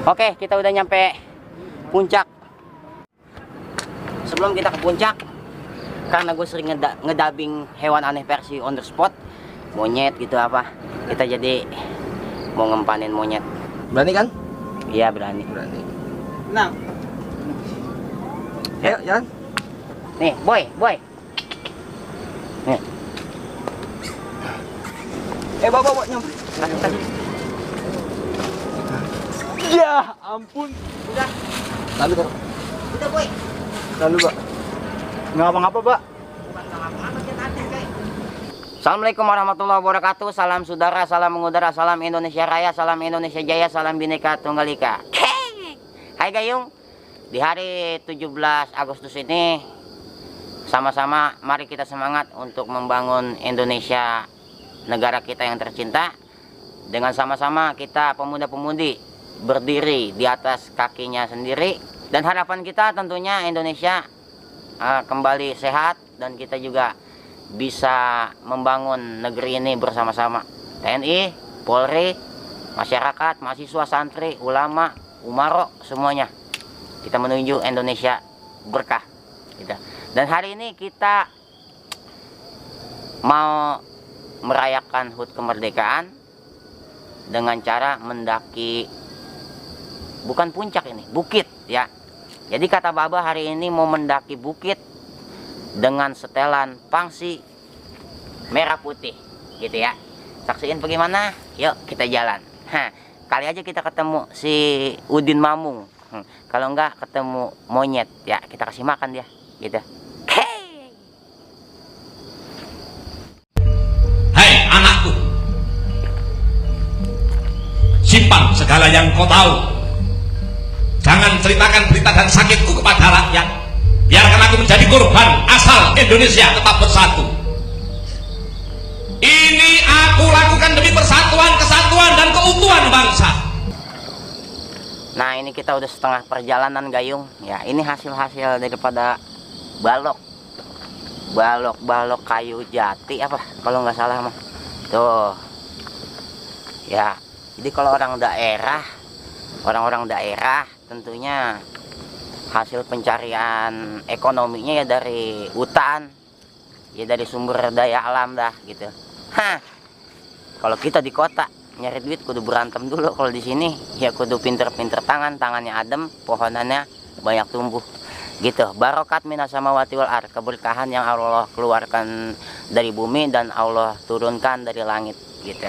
Oke, kita udah nyampe puncak. Sebelum kita ke puncak, karena gue sering ngedabing hewan aneh versi on the spot, monyet gitu apa, kita jadi mau ngempanin monyet. Berani kan? Iya, berani. Berani. Nah. Ayo, jalan. Nih, boy. Nih. Bawa nyampe. Kasih. Ya, ampun. Udah. Lalu, Pak. Udah, boy. Lalu, Pak. Nggak apa-apa, Pak. Assalamualaikum warahmatullahi wabarakatuh. Salam saudara, salam mengudara, salam Indonesia Raya, salam Indonesia Jaya, salam Bhinneka Tunggal Ika. Hai Gayung. Di hari 17 Agustus ini sama-sama mari kita semangat untuk membangun Indonesia, negara kita yang tercinta. Dengan sama-sama kita pemuda-pemudi berdiri di atas kakinya sendiri, dan harapan kita tentunya Indonesia kembali sehat dan kita juga bisa membangun negeri ini bersama-sama. TNI, Polri, masyarakat, mahasiswa, santri, ulama, umaro, semuanya kita menuju Indonesia berkah gitu. Dan hari ini kita mau merayakan HUT kemerdekaan dengan cara mendaki, bukan puncak ini, bukit ya. Jadi kata Baba hari ini mau mendaki bukit dengan setelan pangsi merah putih gitu ya. Saksiin bagaimana? Yuk kita jalan. Kali aja kita ketemu si Udin Mamung. Kalau enggak ketemu monyet ya, kita kasih makan dia gitu. Hai anakku, simpan segala yang kau tahu. Jangan ceritakan berita dan sakitku kepada rakyat. Biarkan aku menjadi korban asal Indonesia tetap bersatu. Ini aku lakukan demi persatuan, kesatuan, dan keutuhan bangsa. Nah, ini kita udah setengah perjalanan Gayung. Ya, ini hasil-hasil daripada balok kayu jati apa kalau nggak salah mah. Tuh. Ya, jadi kalau orang-orang daerah tentunya hasil pencarian ekonominya ya dari hutan, ya dari sumber daya alam dah gitu. Kalau kita di kota nyari duit kudu berantem dulu. Kalau di sini ya kudu pinter-pinter tangannya adem, pohonannya banyak tumbuh gitu. Barokat minas samawati wal ardh, keberkahan yang Allah keluarkan dari bumi dan Allah turunkan dari langit gitu.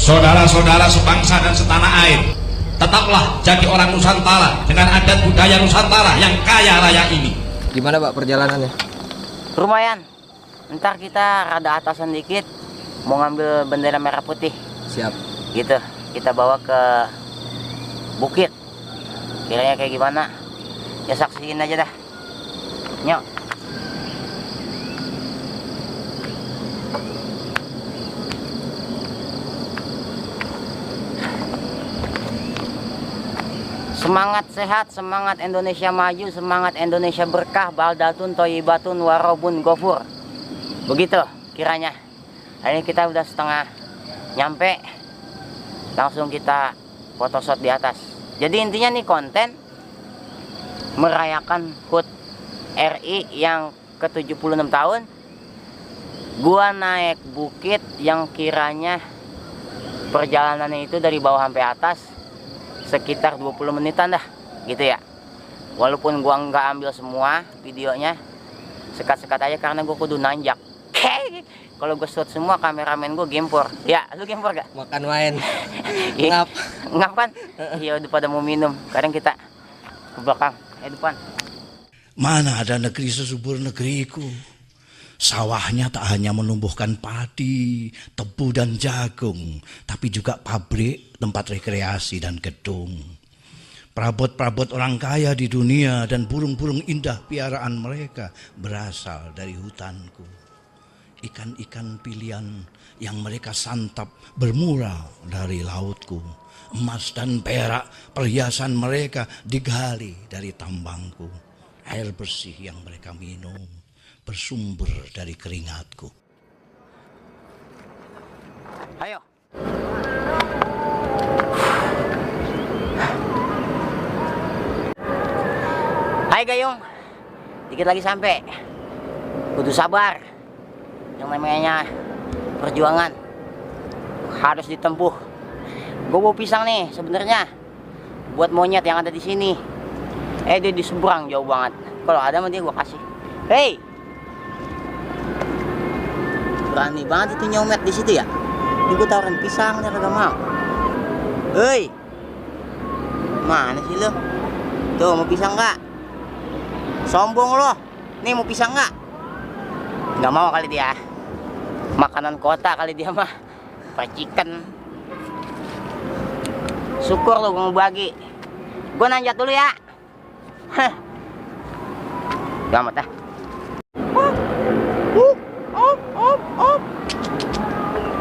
Saudara-saudara sebangsa dan setanah air, tetaplah jadi orang Nusantara dengan adat budaya Nusantara yang kaya raya ini. Gimana, Pak, perjalanannya? Lumayan. Ntar kita rada atasan dikit mau ngambil bendera merah putih. Siap. Gitu. Kita bawa ke bukit. Kiranya kayak gimana? Ya saksiin aja dah. Nyok. Semangat sehat, semangat Indonesia maju, semangat Indonesia berkah, baldatun toyibatun warobun gofur. Begitu kiranya. Hari ini kita udah setengah nyampe, langsung kita photoshoot di atas. Jadi intinya nih konten merayakan HUT RI yang ke-76 tahun. Gua naik bukit yang kiranya perjalanannya itu dari bawah sampai atas sekitar 20 menitan dah gitu ya. Walaupun gua nggak ambil semua videonya, sekat-sekat aja karena gua kudu nanjak. Kalau gua shoot semua kameramen gua gempor. Ya, lu gempor gak? Makan main. Ngap. Ngap kan? Iya udah pada mau minum. Kadang kita ke belakang, depan. Mana ada negeri sesubur negeriku. Sawahnya tak hanya menumbuhkan padi, tebu dan jagung, tapi juga pabrik, tempat rekreasi dan gedung. Perabot-perabot orang kaya di dunia dan burung-burung indah piaraan mereka berasal dari hutanku. ikan-ikan pilihan yang mereka santap bermurah dari lautku. Emas dan perak perhiasan mereka digali dari tambangku. Air bersih yang mereka minum bersumber dari keringatku. Ayo. Hai Gayung, dikit lagi sampai. Kudu sabar. Yang namanya perjuangan harus ditempuh. Gue bawa pisang nih sebenarnya buat monyet yang ada di sini. Dia di seberang jauh banget. Kalau ada mah dia gue kasih. Hei, berani banget itu nyomet di situ ya. Ini gue tawarin pisang dia kagak mau. Hei, mana sih lo? Tuh mau pisang nggak? Sombong lo. Nih mau pisang nggak? Nggak mau kali dia. Makanan kota kali dia mah. Percikan. Syukur lo gue mau bagi. Gue nanjat dulu ya. Hah. Gak amat dah.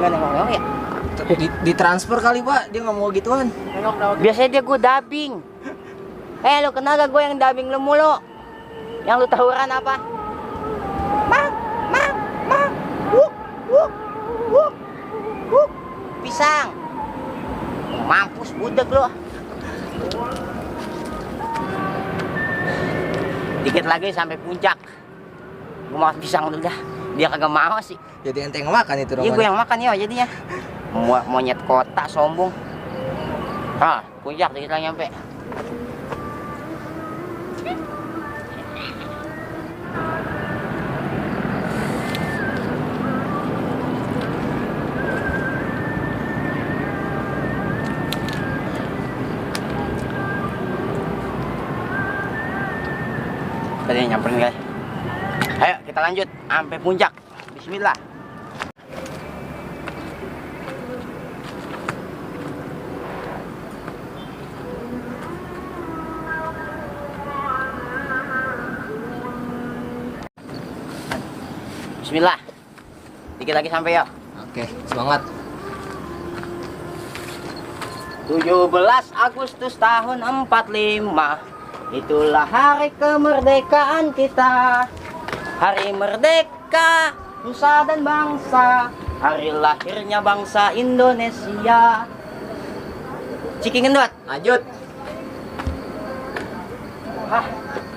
Gak nengok-nengok ya? Ditransfer kali Pak, dia nggak mau gituan. Biasanya dia gue dubbing. Lo kenal gak gue yang dubbing lu mulu? Yang lu tawuran apa? Mang, wuk, pisang. Mampus budak lo. Dikit lagi sampai puncak. Gue makan pisang dulu dah. Dia kagak mau sih. Jadi ente yang makan itu. Iya gue yang makan ya jadinya. Monyet kota sombong. Puncak dikit lagi nyampe. Tadi nyamperin guys. Ayo kita lanjut sampai puncak. Bismillah. Bismillah. Dikit lagi sampai ya. Oke, semangat. 17 Agustus tahun 45. Itulah hari kemerdekaan kita. Hari merdeka nusa dan bangsa. Hari lahirnya bangsa Indonesia. Ciki ngendut. Lanjut.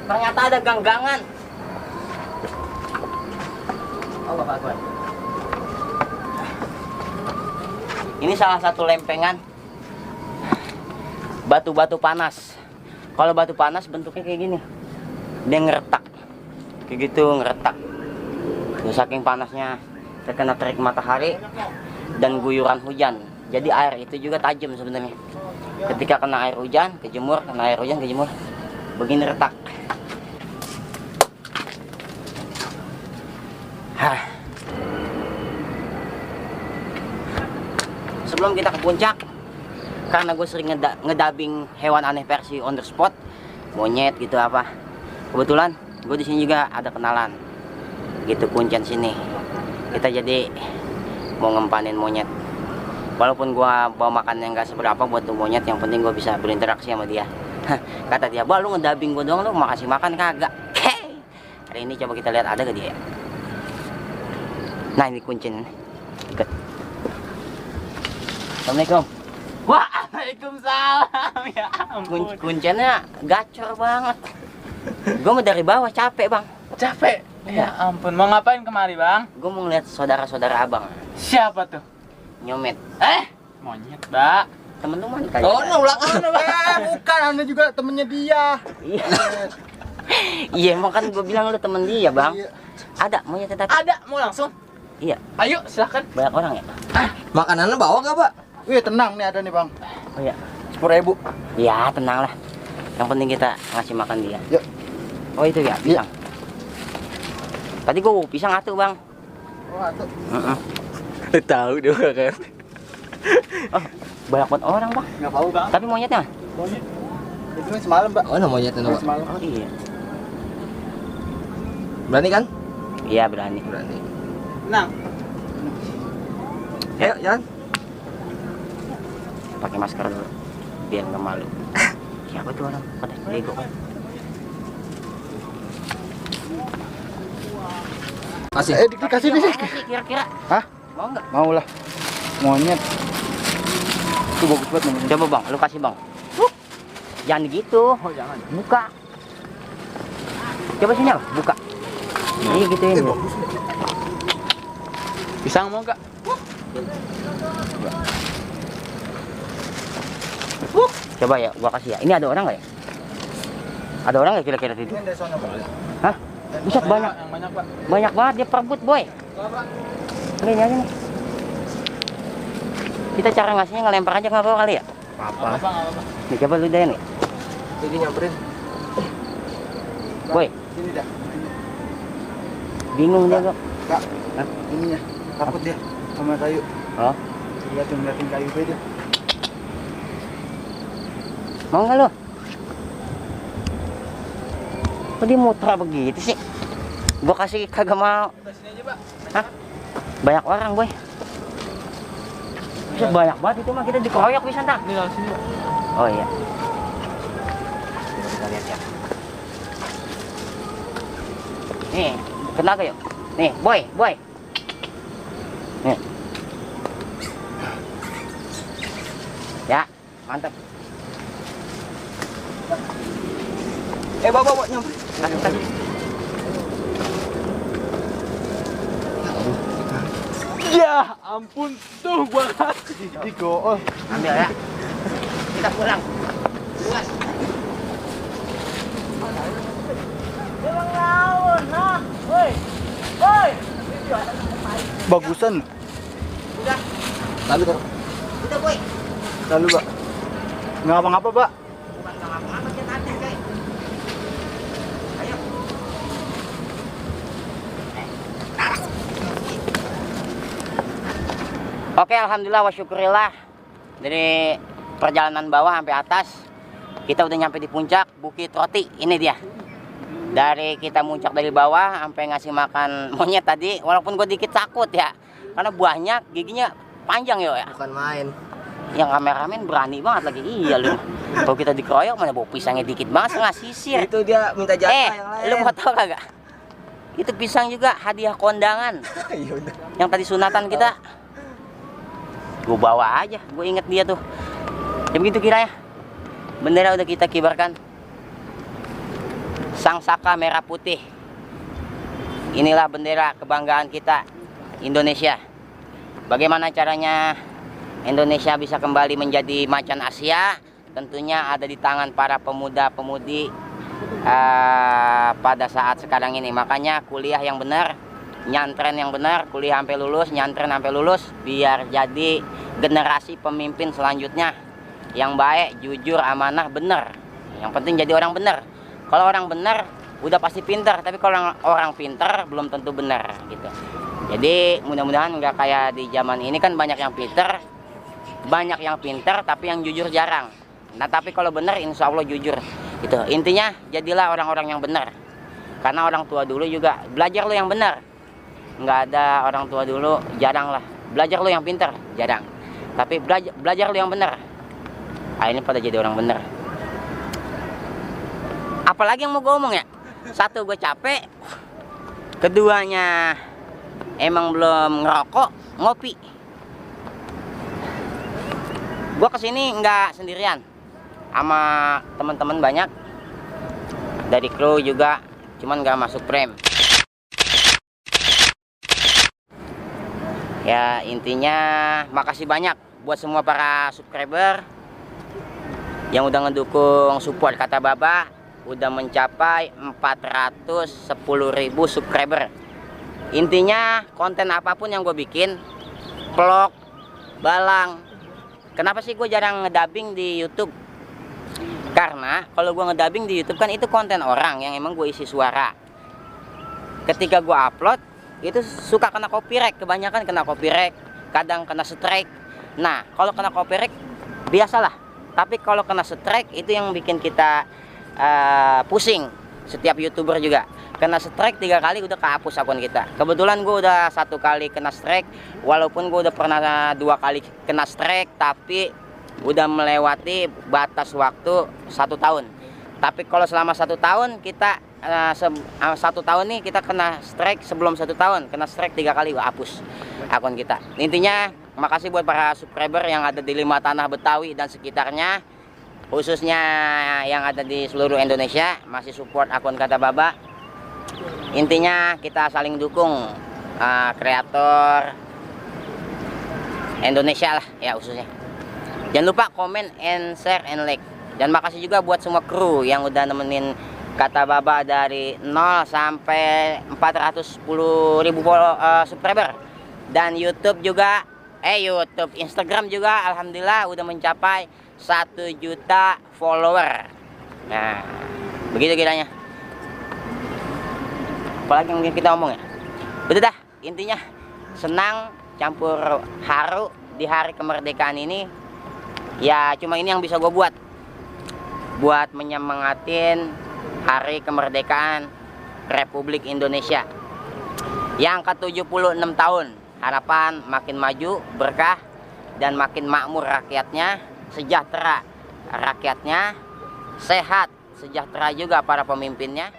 Ternyata ada ganggangan. Oh bapak gue. Ini salah satu lempengan batu-batu panas. Kalau batu panas bentuknya kayak gini, dia ngeretak, kayak gitu ngeretak. Terus saking panasnya terkena terik matahari dan guyuran hujan, jadi air itu juga tajam sebenarnya. Ketika kena air hujan, kejemur, kena air hujan, kejemur, begini retak. Sebelum kita ke puncak, karena gue sering ngedabing hewan aneh versi on the spot, monyet gitu apa. Kebetulan gue di sini juga ada kenalan, gitu kuncen sini. Kita jadi mau ngempanin monyet. Walaupun gue bawa makan yang gak seberapa buat tuh monyet, yang penting gue bisa berinteraksi sama dia. Kata dia, "Bah, lu ngedabing gue doang, lu makasih makan kagak?" Hari ini coba kita lihat ada gak dia. Nah ini kuncen. Deket. Assalamualaikum. Waalaikumsalam. Ya ampun. Kuncennya gacor banget. Gue mau dari bawah capek bang. Capek. Ya ampun. Mau ngapain kemari bang? Gue mau ngeliat saudara-saudara abang. Siapa tuh? Nyomet. Monyet mbak. Temen-temen kayak. Oh, nolak. Bukan, Anda juga temennya dia. Iya. Iya, emang kan gue bilang lu temen dia bang. Iya. Ada monyet tadi. Ada. Mau langsung? Iya. Ayo silahkan. Banyak orang ya. Makanannya bawa gak Pak? Wih, tenang nih ada nih Bang. Oh iya. 10.000. Ya tenang lah. Yang penting kita ngasih makan dia. Yuk. Oh itu ya pisang. Tadi gue pisang atuh bang. Oh, atuh. Tahu dia kan. Oh banyak banget orang bang. Nggak tahu Bang. Tapi monyetnya? Monyet. Itu kan semalam Pak. Oh, monyetnya Pak. Semalam. Oh iya. Berani kan? Iya berani. Berani. Tenang. Ayo, jalan. Pakai masker dulu biar nggak malu. Siapa tuh orang pada bego? Kasih. Dikasih nih. Kira-kira Hah? mau nggak? Mau lah. Monyet. Itu bagus banget namanya. Coba bang, lu kasih bang. Jangan gitu. Oh, jangan. Buka. Coba sini lah, buka. Iya gitu ya. Bagus. Pisang mau nggak? Coba ya, gua kasih ya. Ini ada orang nggak ya? Ada orang nggak kira-kira di situ? Ini dari sana, Pak. Hah? Buset banyak. Yang banyak, Pak. Banyak banget dia perebut boy. Ini aja nih. Kita cara ngasihnya ngelempar aja nggak apa kali ya? Apa? Apa? Nih coba lu deh nih. Jadi nyamperin. Boy, Sini dah. bingung dia kok. Kak, Hah? ininya. Takut dia sama kayu. Oh, Liatin kayu beda. mau nggak lu? Kok dia muter begitu sih? Gua kasih kagak mau. Udah sini aja, Pak. Hah? Banyak orang boy. Buset banyak banget itu mah kita dikeroyok bisa tak? Ini langsung sini, Pak. Oh iya. Coba kita lihat ya. Nih, kena ke yuk. Nih, boy. Nih. Ya, mantap. Bawa nyamperin. Kasih. Ya ampun, tuh gua kasih. Digool. Ambil ya. Kita pulang. Luas. Bagusan. Udah, Lalu, Pak. udah boy. Lalu, Pak. Nggak apa-apa, Pak. Bukan ngapa-ngapa kita nanti, coy. Ayo. Oke, alhamdulillah wa syukurillah. Dari perjalanan bawah sampai atas, kita udah nyampe di puncak Bukit Roti. Ini dia. Dari kita muncak dari bawah sampai ngasih makan monyet tadi, walaupun gue dikit takut ya, karena buahnya giginya panjang ya. Bukan main. Yang kameramen berani banget lagi. Iya lu. Kalau kita dikeroyok mana bawa pisangnya dikit banget setengah sisir. Itu dia minta jatah yang lain. Lu mau tau kagak? Itu pisang juga hadiah kondangan. Ya udah. Yang tadi sunatan kita. Gue bawa aja, gue inget dia tuh. Ya begitu kiranya. Bendera udah kita kibarkan. Sang Saka merah putih. Inilah bendera kebanggaan kita, Indonesia. Bagaimana caranya Indonesia bisa kembali menjadi macan Asia? Tentunya ada di tangan para pemuda-pemudi pada saat sekarang ini. Makanya kuliah yang benar, nyantren yang benar, kuliah sampai lulus, nyantren sampai lulus, biar jadi generasi pemimpin selanjutnya yang baik, jujur, amanah, benar. Yang penting jadi orang benar. Kalau orang benar udah pasti pintar, tapi kalau orang pintar belum tentu benar gitu. Jadi mudah-mudahan nggak kayak di zaman ini kan banyak yang pintar tapi yang jujur jarang. Nah tapi kalau benar insya Allah jujur gitu. Intinya jadilah orang-orang yang benar. Karena orang tua dulu juga belajar lo yang benar. Nggak ada orang tua dulu, jarang lah. Belajar lo yang pintar, jarang. Tapi belajar lo yang benar. Ah ini pada jadi orang benar. Apalagi yang mau gue ngomong ya? Satu, gue capek. Keduanya, emang belum ngerokok, ngopi. Gue kesini nggak sendirian, sama teman-teman banyak. Dari kru juga, cuman nggak masuk frame. Ya intinya makasih banyak buat semua para subscriber yang udah ngedukung support Kata Baba. Udah mencapai 410.000 subscriber. Intinya konten apapun yang gue bikin, vlog, balang. Kenapa sih gue jarang ngedubbing di YouTube? Karena kalau gue ngedubbing di YouTube kan itu konten orang yang emang gue isi suara. Ketika gue upload itu suka kena copyright, kebanyakan kena copyright, kadang kena strike. Nah kalau kena copyright biasalah, tapi kalau kena strike itu yang bikin kita pusing. Setiap YouTuber juga. kena strike 3 kali udah kehapus akun kita. Kebetulan gue udah 1 kali kena strike, walaupun gue udah pernah 2 kali kena strike, tapi udah melewati batas waktu 1 tahun. Tapi kalau selama 1 tahun kita 1 tahun nih kita kena strike, sebelum 1 tahun kena strike 3 kali gue hapus akun kita. Intinya makasih buat para subscriber yang ada di 5 tanah Betawi dan sekitarnya, khususnya yang ada di seluruh Indonesia masih support akun Kata Baba. Intinya kita saling dukung kreator Indonesia lah ya khususnya. Jangan lupa komen and share and like. Dan makasih juga buat semua kru yang udah nemenin Kata Baba dari 0 sampai 410.000 subscriber. Dan YouTube juga, Instagram juga alhamdulillah udah mencapai 1 juta follower. Nah, begitu kiranya. Apalagi yang mungkin kita omong ya. Udah dah, intinya senang campur haru di hari kemerdekaan ini. Ya cuma ini yang bisa gue buat menyemangatin hari kemerdekaan Republik Indonesia yang ke-76 tahun. Harapan makin maju, berkah, dan makin makmur rakyatnya, sejahtera rakyatnya, sehat, sejahtera juga para pemimpinnya.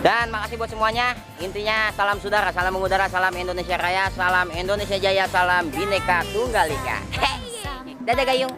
Dan makasih buat semuanya. Intinya salam saudara, salam mengudara, salam Indonesia Raya, salam Indonesia Jaya, salam Bhinneka Tunggal Ika. Hey, dadah gayung.